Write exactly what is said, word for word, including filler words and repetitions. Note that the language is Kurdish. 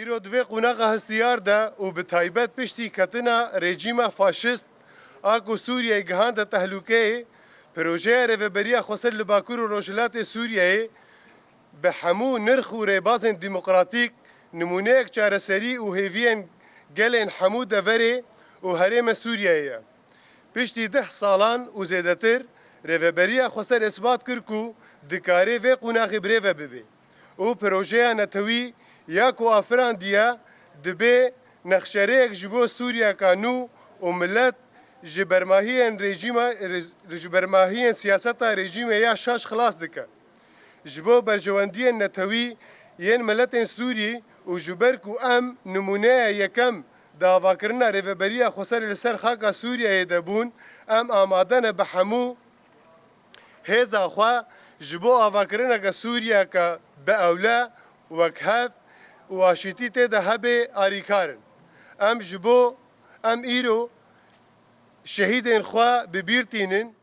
Îro di vê qonaxa hestiyar de û bi taybet piştî ketina rejîma faşîst a ku Sûriyeyê gihande tehlûkeyê, projeya Rêveberiya Xweser li Bakur û Rojhilatê Sûriyeyê bi hemû nirx û rêbazên demokratîk nimûneyek çareserî û hêviyên gelên hemû deverê û herêma Sûriyeyê ye. Piştî deh salan û zêdetir, Rêveberiya Xweser îsbat kir ku dikarê vê qonaxê birêve bibe û projeya netewî ya ku afirandiye dibe nexşerêyek ji bo Sûriyeka nû û milet ji bermahiyên rejîma, ji bermahiyên siyaseta rejîmê ya şaş xilas dike. Ji bo berjewendiyên netewî yên miletên Sûrî û ji ber ku em nimûneya yekem di avakirina Rêveberiya Xweser li ser xaka Sûriyeyê de bûn, em amade ne bi hemû hêza xwe ji bo avakirineke Sûriyeke bi ewle, wekhev û aşîtî tê de hebe alîkar in. Em ji bo, em îro şehîdên xwe bi bîr tînin.